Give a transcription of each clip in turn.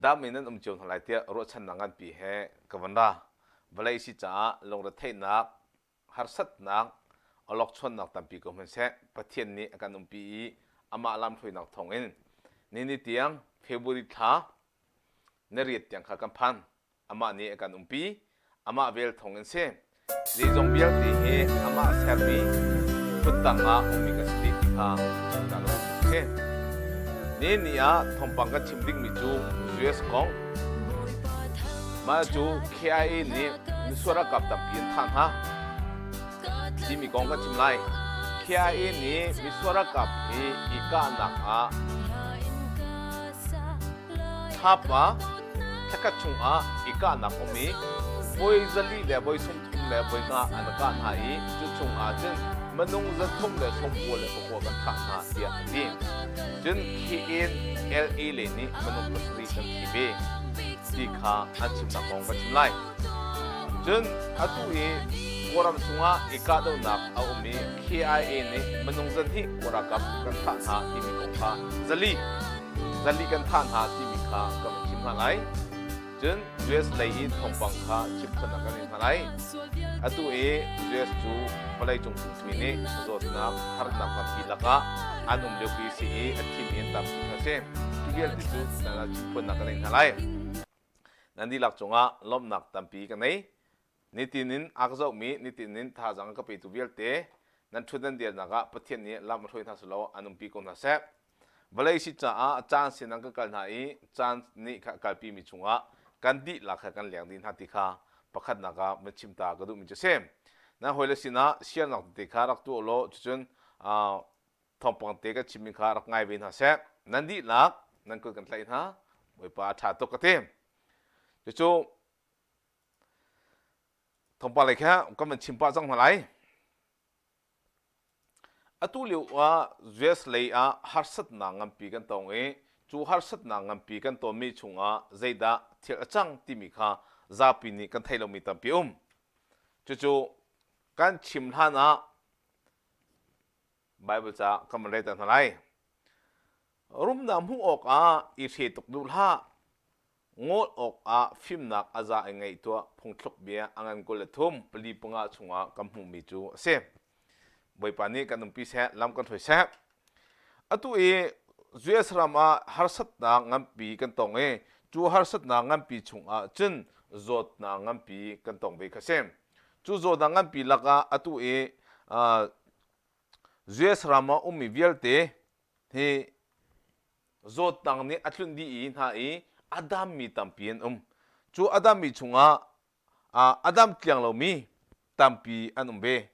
Dam in nan um cio hna lai tiah ruahchannak nganpi he ka van ra. Vawlei si caah lungretheihnak, harsatnak, awlokchonnak tampi ko hmanhseh Pathian nih a kan umpi i amah lamhruainak thawngin nini tiang February thla ni riat tiang kha kan phan. Amah nih a kan umpi. Amah vel thawng in si. Zeizong vialte hi amah sermi kuttang ah ummi kan si dih ti kha chim ta lo si. Ni ni ah thawngpang kan chim dingmi cu US kong. Mah cu KIA nih misual ralkap tampi an thah hna timi kong kan chim lai. KIA nih misual ralkap hi i kahnak ah Thlapa thlakhat chungah i kahnak um i voi zali le voi 30 le voi nga an kah hna i cu chungah cun minung 399 kan thah hna tiah a ti. Cun KNLA lei nih minung pasarih kan thi ve ti kha an chimnak kong kan chim lai. Cun atu i Kawlram chungah i kahdohnak a um i KIA nih minung zahnih Kawl ralkap kan thah hna timi kong kha zali zali kan thah hna timi kha ka van chim hna lai. Cun US lei i thawngpang kha chim phunak kan in hna lai. Atu i US cu vawleicung pumpi nih zawtnak harnak tampi lakah an um liopi si i a thimi an tampi kha si. Cu vialte cu nan ah chim phuannak kan in hna lai. Nan dihlak cungah lawmhnak tampi ka nei. Nitin in a ka zohmi, nitin in thazaang a ka petu vialte nan ṭhut nan dirnak ah Pathian nih lam a hruai hna selaw an umpi ko hna seh. Vawlei si caah caan sin an ka kal hna i caan nih kha a kalpimi chungah kan dihlak he kan leng dih hna ti kha pakhatnak ah van chim ta ka duhmi cu a si. Nan hawile sinah siarnak tete kha rak tuah law cucun thawngpang te kan chimmi kha rak ngai ve hna seh. Nan dihlak nan kut kan tlaih hna. Bawipa a ṭha tuk ka ti. Cucu Thawngpang lei kha kan van chim pah cang hna lai. Atu lio ah US lei ah harsatnak nganpi kan tong i cu harsatnak nganpi kan tonmi chungah zeidah thil a cang timi kha zapi nih kan theih lomi tampi um. Cucu kan chim hlan ah Bible ca kan van rel hna lai. Rumnak hmuh awkah i hre tuk duh hlah. Ngawl awkah fimnak a za i ngeih tuah phungthluk bia a ngan 23 pali panga chungah kan hmuhmi cu a si. Bawipa nih kan umpi seh, lam kan hruai seh. Atu i US ram ah harsatnak nganpi kan tong i cu harsatnak nganpi chungah cun zawtnak nganpi kan tong ve kha si. Cu zawtnak nganpi lakah atu i uh, US ram ah ummi vialte hi zawtnak nih a tlunh dih i hna i a dammi tampi an um. Cu a dammi chungah a dam tliang lomi tampi an um ve.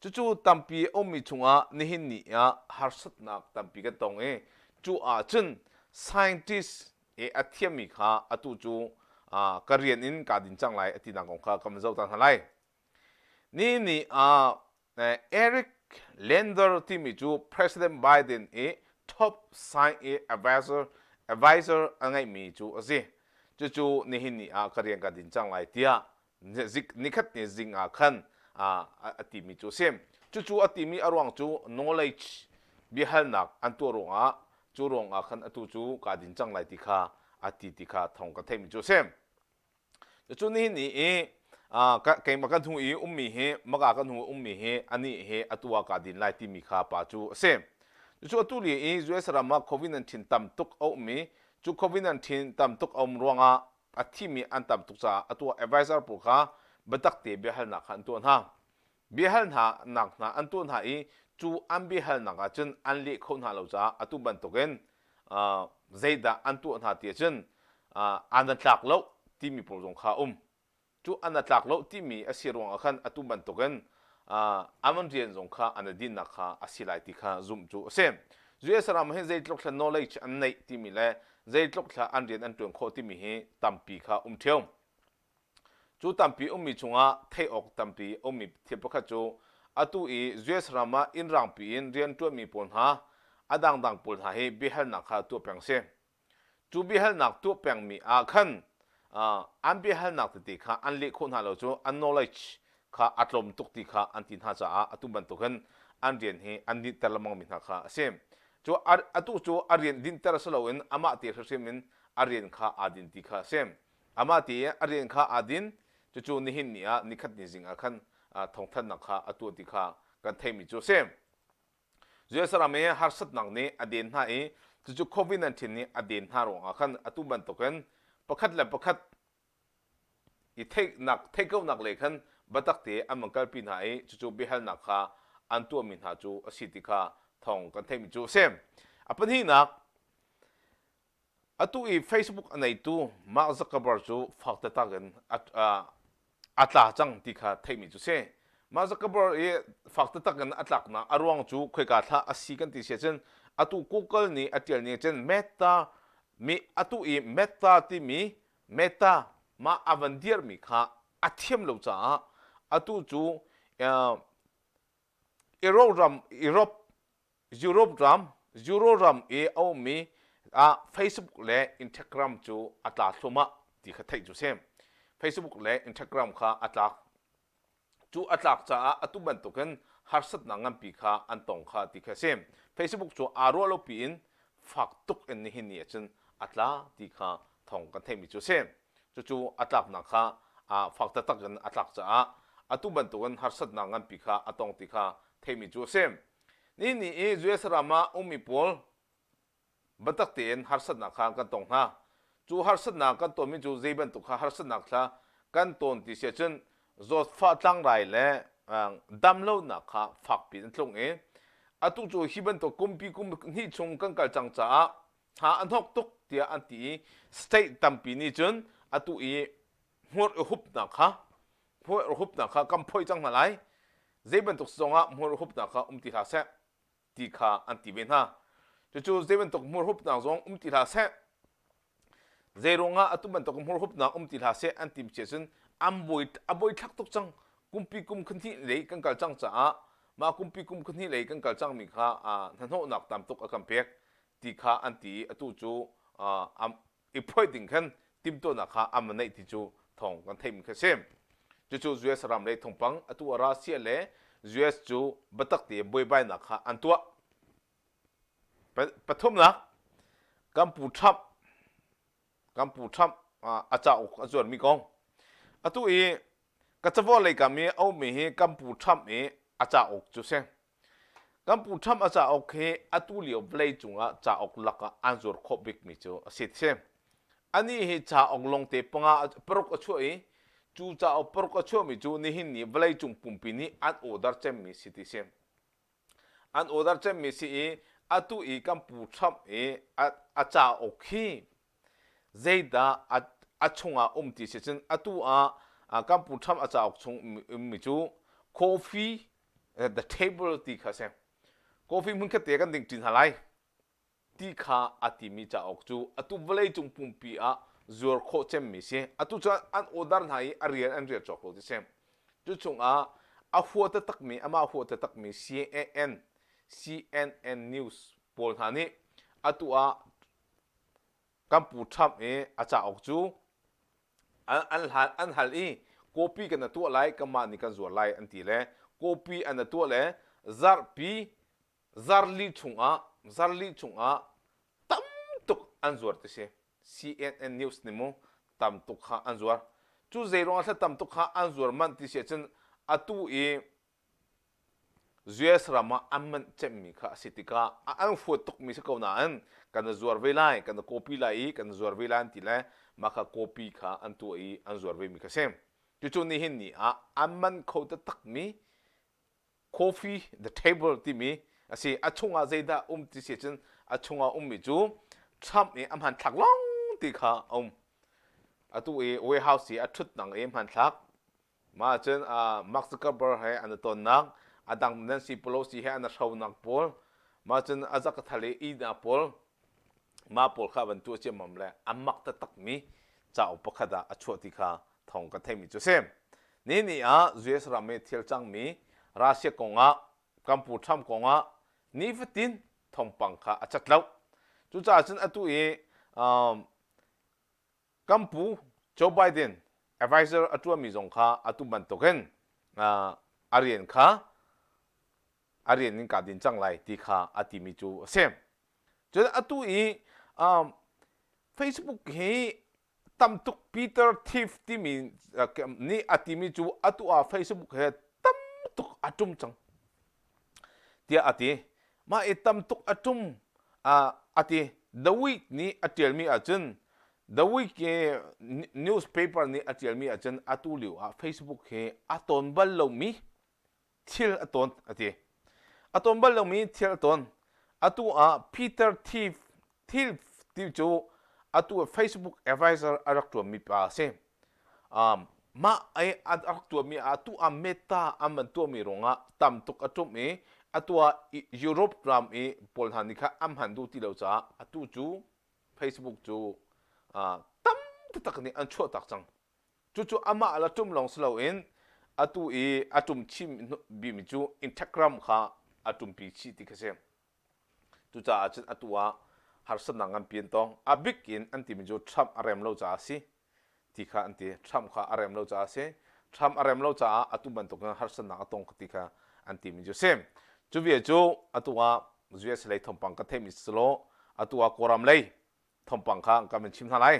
Cucu tampi a ummi chungah nihin ni ah harsatnak tampi kan tong i cu ahcun scientist i a thiammi kha atu cu ka rian in kaa din cang lai a tinak kong kha kan van zoh ta hna lai. Nihin ni ah Eric Lander timi cu President Biden i top science advisor, advisor a ngeihmi cu a si. Cucu nihin ni ah ka rian ka din cang lai tiah nikhat ni zing ah khan a timi cu a si. Cucu a timi a ruang cu knowledge biahalnak an tuah ruangah cu ruangah khan atu cu kaa din cang lai ti kha a ti ti kha thawng ka theihmi cu a si. Cucu nihin ni i keimah kan hnu i ummi hi maka kan hnu ummi hi anih hi atu ah kaa din lai timi kha pa cu a si. Cucu atu lio i US ram ah COVID-19 tam tuk a um i cu COVID-19 tam tuk a um ruangah a thimi an tam tuk caah atu ah advisor pawl kha biatak te biahalnak kha an tuah hna. Biahalnak hna an tuah hna i cu an biahalnak ah cun an leh kho hna lo caah atu bantukin zeidah an tuah hna ti ahcun an na tlak lo timi pawl zong kha a um. Cu an na tlak lo timi a si ruangah khan atu bantukin an rian zong kha an i dinnak kha a si lai ti kha zumh cu a si. US ram hi zeitluk thla knowledge an neih timi le zeitluk thla an rian an ṭuan khawh timi hi tampi kha um ṭheo. Cu tampi ummi chungah theih awk tampi ummi thil pakhat cu atu i US ram ah inn rangpi in rianṭuanmi pawl hna, a dangdang pawl hna hi biahalnak kha tuah peng a si. Cu biahalnak tuah pengmi ah khan an biahalnak tete kha an leh khawh hna lo cu an knowledge kha a tlawm tuk ti kha an ti hna caah atu bantukin an rian hi an dinhter lengmangmi hna kha a si. Cu atu cu a rian dinhter si loin amah te hrimhrim in. a rian kha aa din ti kha a si. Amah te a rian kha aa din, cucu nihin ni ah nikhat ni zing ah khan thawngthanhnak kha a tuah ti kha kan theihmi cu a si. US ram i harsatnak nih a den hna i cucu COVID-19 nih a den hna ruangah khan atu bantukin pakhat le pakhat i theihnak theihkonak le khan biatak te an van kalpi hna i cucu biahalnak kha an tuahmi hna cu a si ti kha thawng kan theihmi cu a si. A pahnihnak, atu i Facebook a neitu Mark Zuckerberg cu fak taktak in a tla cang ti kha theihmi cu si. Mark Zuckerberg i fak taktak in a tlaknak a ruang cu khoika thla a si kan ti si ahcun atu Google nih a ṭial ning cun Meta mi atu i Meta timi Meta mah a van dirhmi kha a thiam lo caah atu cu Europe ram Europe Europe ram Euro ram i a ummi ah Facebook le Instagram cu a tla thluahmah ti kha theih cu si. Facebook le Instagram kha a tlak Cu a tlak caah atu bantukin harsatnak nganpi kha an tong kha ti kha a si. Facebook cu aa ruah lo piin fak tuk in nihin ni ahcun a tla ti kha thawng kan theihmi cu a si. Cucu a tlaknak kha fak taktak in a tlak caah atu bantukin harsatnak nganpi kha a tong ti kha theihmi cu a si. Nihin ni i US ram ah ummi pawl biatak tein harsatnak kha kan tong hna. Cu harsatnak kan tonmi cu zei bantuk kha harsatnak thla kan ton ti si ahcun zawtfah tlangrai le damlonak kha fakpi in tlung i atu cu hi bantuk kumpi kum hnih chung kan kal cang caah hna a hnok tuk tiah an ti i state tampi nih cun atu i hmur i hupnak kha hmur i hupnak kha kan phoih cang hna lai zei bantuk zongah hmur i hupnak kha um ti hlah seh ti kha an ti ve hna. Cucu zei bantuk hmurhupnak zong um ti hlah seh, zei ruangah atu bantuk hmurhupnak um ti hlah seh an ti cia cun an buai a buai thlak tuk cang. Kumpi kum khahnih lei kan kal cang caah mah kumpi kum khahnih lei kan kal cangmi kha hnahnawhnak tam tuk a kan pek ti kha an ti i atu cu i phoih ding khan timhtuahnak kha an va neih ti cu thawng kan theihmi kha si. Cucu US ram lei thawngpang atu ah Russia le US cu biatak te buaibainak kha an tuah. Pathumnak kan pu Trump kan pu Trump a cauk a zuarmi kong atu i ka cavuah lei kam i a ummi hi kan pu Trump i a cauk cu si. Kan pu Trump a cauk hi atu lio vawlei cungah cauk lakah an zuar khawh bikmi cu a si si. Anih hi cauk longte panga paruk a chuah i cu cauk paruk a chuahmi cu nihin ni vawlei cung pumpi nih an order cemmi si ti si. An order cemmi si i atu i kan pu Trump i a, a cauk hi zeidah a, a chungah um ti si cun atu ah kan pu Trump a cauk chung ummi cu coffee the table ti kha si. Coffee hmun khat te kan ding ṭi hna lai ti kha a timi cauk cu atu vawleicung pumpi ah zuar khawh cemmi si. Atu cu an order hna i a rian an rial cawk lo ti si. Cu chungah a hua taktakmi amah hua taktakmi CNN CNN News pawl hna nih atu ah kan pu Trump i a cauk cu an hal an hal i copy kan tuah lai kanmah nih kan zuar lai an ti le copy an tuah le zarhpi zarli chungah zarli chungah tam tuk an zuar ti si CNN News nih mu tam tuk kha an zuar cu zei ruangah thla tam tuk kha an zuar manh ti si ahcun atu i US ram ah an manh cemmi kha a si tikah an huat tukmi si ko nain kan i zuar ve lai, kan i copy lai i kan i zuar ve lai an ti le mah kha copy kha an tuah i an zuar vemi kha si. Cucu nihin ni ah an man kho taktakmi coffee the table timi a si. A chungah zeidah um ti si cun a chungah ummi cu Trump i a hmanthlak lawng ti kha a um. Atu i White House i a ṭhutnak i hmanthlak Mah cun Mark Zuckerberg he an i tonnak, a dang Nancy Pelosi he an i hronak pawl, mah cun a zakathal i ihnak pawl, mah pawl kha van tuah ciammam le a mak taktakmi cauk pakhat ah a chuah ti kha thawng kan theihmi cu a si. Ni ni ah US ram i thil cangmi Russia kongah kan pu Trump kongah nifatin thawngpang kha a cat lo. Cucaah cun atu i um, Kan pu Joe Biden advisor a ṭuanmi zong kha atu bantukin a rian kha a rian in kaa din cang lai ti kha a timi cu a si. Cun atu i um, Facebook hi tam tuk Peter Thief timi nih a timi cu atu ah Facebook he tam tuk a ṭum cang tiah a ti. Mah i tam tuk a ṭum a ti. The Week nih a ṭialmi ahcun The Week i newspaper nih a ṭialmi ahcun atu lio ah Facebook hi a tawn bal lomi thil a tawn a ti. A tawn bal lomi thil a tawn. Atu ah Peter Thief Thiel ti cu atu Facebook advisor a rak ṭuanmi pa a si. Um, mah ai a rak tuahmi ah atu ah Meta an van tuahmi ruangah tam tuk a ṭum i atu ah Europe ram i pawl hna nih kha an hman duh ti lo caah atu cu Facebook cu uh, tam taktak nih an chuahtak cang. Cucu amah la ṭum lawng si loin atu i a ṭum chih bimi cu Instagram kha a ṭumpi chih ti kha si. Cucaah cun atu ah harsatnak nganpi an tong. A bik in an timi cu Trump a rem lo caah a si ti kha an ti. Trump kha a rem lo caah a si. Trump a rem lo caah atu bantukin harsatnak a tong ti kha an timi cu a si. Cu vial cu atu ah US lei thawngpang ka theihmi si law atu ah Kawlram lei thawngpang kha kan van chim hna lai.